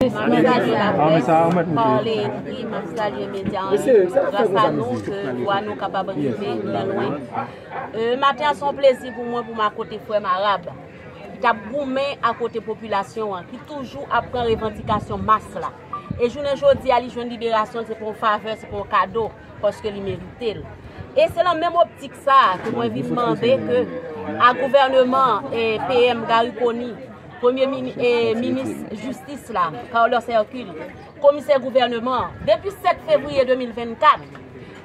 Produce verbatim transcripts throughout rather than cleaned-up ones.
M ap salye lapres, pale, ekri, m ap salye medya an liy, gras a nou ke vwa nou kapab rive byen lwen. Euh, maten an se yon plezi pou mwen pou m akote frè m Arab ki t ap goumen akote popilasyon an, ki toujou ap pran revandikasyon mas la. E jounen jodi a, li jwenn liberasyon l, se pa yon favè, se pa yon kado, paske li merite l. E se nan menm optik sa a ke mwen vin mande ke a gouvèneman e P M Garry Conille, premye mini-, e minis jistis la, Carlos Hercule, komisè gouvèneman an, depi sèt fevriye de mil vennkat,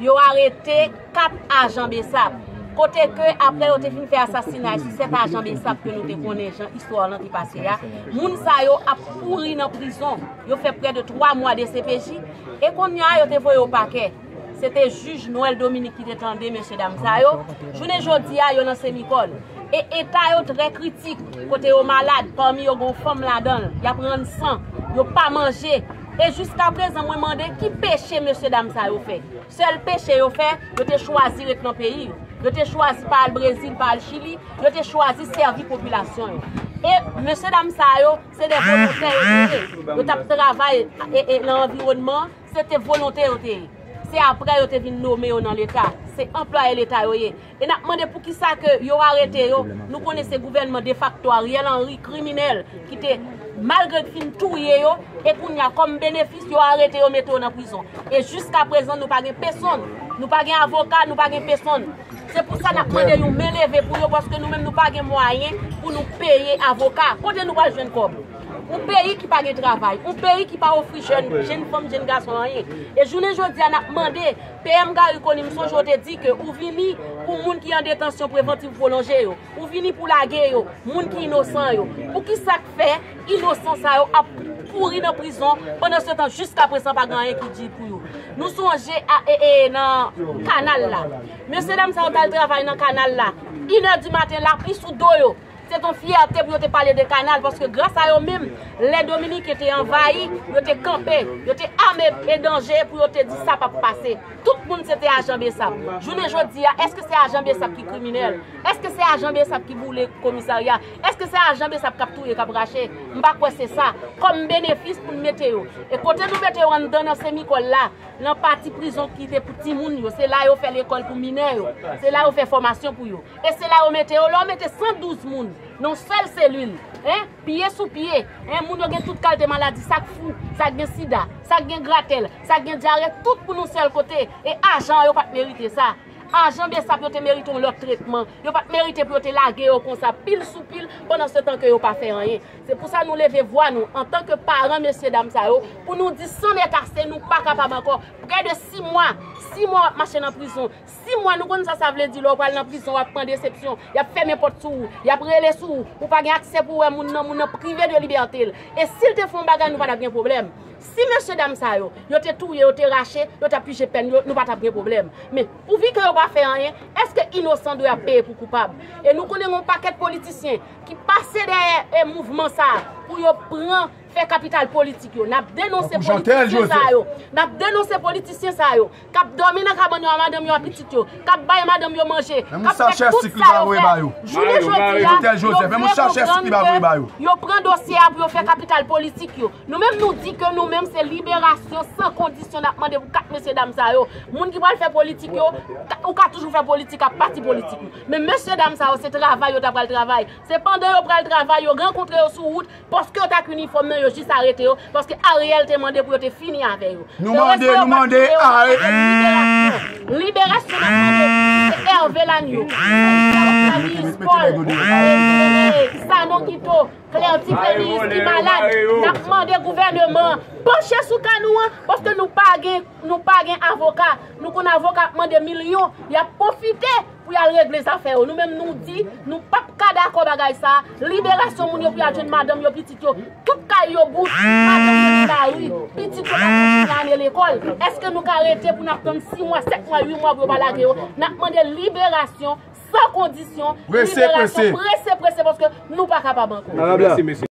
yo arete kat ajan BSAP. Kote ke apre yo te fin fè asasinay sou sèt ajan BSAP ke nou te konnen jan istwa lan te pase a, moun sa yo ap pouri nan prizon. Yo fè prè de twa mwa de C P J, e kounye a yo te voye yo pakè. Se te jij Noël Dominique ki te tande mesye dam sa yo. Jounen jodi a, yo nan Semikòn. E eta yo trè kritik, kote yo malad, pami yo gen yon fanm ladan l, y ap rann san, yo pa manje. E jiska prezan, mwen mande ki peche mesye dam sa yo fè. Sèl peche yo fè, yo te chwazi ret nan peyi yo. Yo te chwazi pa al Brezil, pa al Chili, yo te chwazi sèvi popilasyon yo. E mesye dam sa yo, se de volontè yo te ye. Yo t ap travay e, e, nan anviwònman an, se te volonte yo te ye. Se apre yo te vin nome yo nan Leta. Se anplwaye Leta yo ye. E n ap mande poukisa ke yo arete yo. Nou konnen se gouvènman defakto Ariel Henry, kriminèl, ki te, malgre l fin touye yo, e kounye a, kòm benefis, yo arete yo, mete yo nan prizon. E jiska prezan, nou pa gen pesonn. Nou pa gen avoka, nou pa gen pesonn. Se pou sa n ap mande yon men leve pou yo, paske nou menm nou pa gen mwayen pou nou peye avoka. Kote nou pral jwenn kòb? Yon peyi ki pa gen travay, yon peyi ki pa ofri jèn, jèn fanm, jèn gason anyen. E jounen jodi a, n ap mande P M Garry Conille, m sonje w te di ke ou vini pou moun ki an detansyon prevantiv pwolonje yo. Ou vini pou lage yo, moun ki inosan yo. Poukisa k fè inosan sa yo ap pouri nan prizon, pandan se tan jiska prezan pa gen anyen ki di pou yo? Nou sonje a, e, e, nan kanal la. Mesye dam sa yo t al travay nan kanal la. Inè di maten, lapli sou do yo. Se t yon fyète pou yo te pale de kanal, paske gras a yo menm, lè Dominiken te anvayi, yo te kanpe, yo te ame e danje pou yo te di sa p ap pase. Tout moun se te ajan BSAP. Jounen jodi a, èske se ajan BSAP ki kriminèl? Èske se ajan BSAP ki boule komisarya? Èske se ajan BSAP k ap touye, k ap rache? M pa kwè se sa. Kòm benefis pou n mete yo. E kote nou mete yo anndan nan Semikòn la, nan pati prizon ki te pou timoun yo, se la yo fè lekòl pou minè yo. Se la yo fè fòmasyon pou yo. E se la yo mete yo. Lè w mete san douz moun nan yon sèl selil, en, pye sou pye, en, moun yo gen tout kalite maladi, sa k fou, sa k gen sida, sa k gen gratèl, sa k gen dyare, tout moun yon sèl kote, e ajan an yo pa t merite sa. Ajan BSAP yo te merite yon lòt tretman. Yo pa t merite pou yo te lage yo konsa, pil sou pil, pandan se tan ke yo pa fè anyen. Se pou sa nou leve vwa nou, antanke paran mesye dam sa yo, pou nou di san nèt ase, nou pa kapab ankò. Prè de sis mwa, sis mwa w ap mache nan prizon. Sis mwa, nou konn sa sa vle di lè w pral nan prizon, w ap pran desepsyon, y ap fèmen pòt sou ou, y ap rele sou ou, ou pa gen aksè pou w wè moun nan, moun nan prive de libète l. E si l te fè yon bagay, nou pa t ap gen pwoblèm. Si mesye dam sa yo, yo te touye, yo te rache, yo t ap pije pèn yo, nou pa t ap gen pwoblèm. Men, pouvi ke yo pa fè anyen, èske inosan dwe ap peye pou koupab? E nou konnen gen yon pakèt politisyen ki pase dèyè, e, mouvman sa a pou yo pran, fè kapital politik yo. N ap denonse politisyen sa yo. N ap denonse politisyen sa yo k ap dòmi nan kabann yo a madanm yo, a pitit yo, k ap bay madanm yo manje, k ap fè tout sa yo fè. Jounen jodi a, yo vle konprann ke yo pran dosye a pou yo fè kapital politik yo. Nou menm, nou di ke nou menm, se liberasyon san kondisyon n ap mande pou kat mesye dam sa yo. Moun ki pral fè politik yo, ou ka toujou fè politik ak pati politik ou. Men mesye dam sa yo, se travay yo ta pral travay. Se pandan yo pral travay, yo rankontre yo sou wout, paske yo t ak inifòm nan, yo jis arete yo, paske Ariel te mande pou yo te fini avè yo. Nou mande, nou mande, liberasyon. Liberasyon n ap mande, se Hervé Lanio, Camille Paul, e, e, Sanon Guito, Clerty Pélis ki malad. N ap mande gouvèneman an panche sou ka nou an, paske nou pa gen, nou pa gen avoka. Nou konn avoka ap mande milyon, y ap pwofite pou y al regle zafè yo. Nou menm, nou di, nou p ap ka dakò bagay sa a. Liberasyon moun yo pou y al jwenn madanm yo, pitit yo. Tout kay yo bout, madanm yo nan lari, pitit yo pa kontinye ale lekòl. Èske nou ka rete pou n ap tann sis mwa, sèt mwa, uit mwa pou yo pa lage yo? N ap mande liberasyon san kondisyon, liberasyon prese, prese, paske nou pa kapab ankò.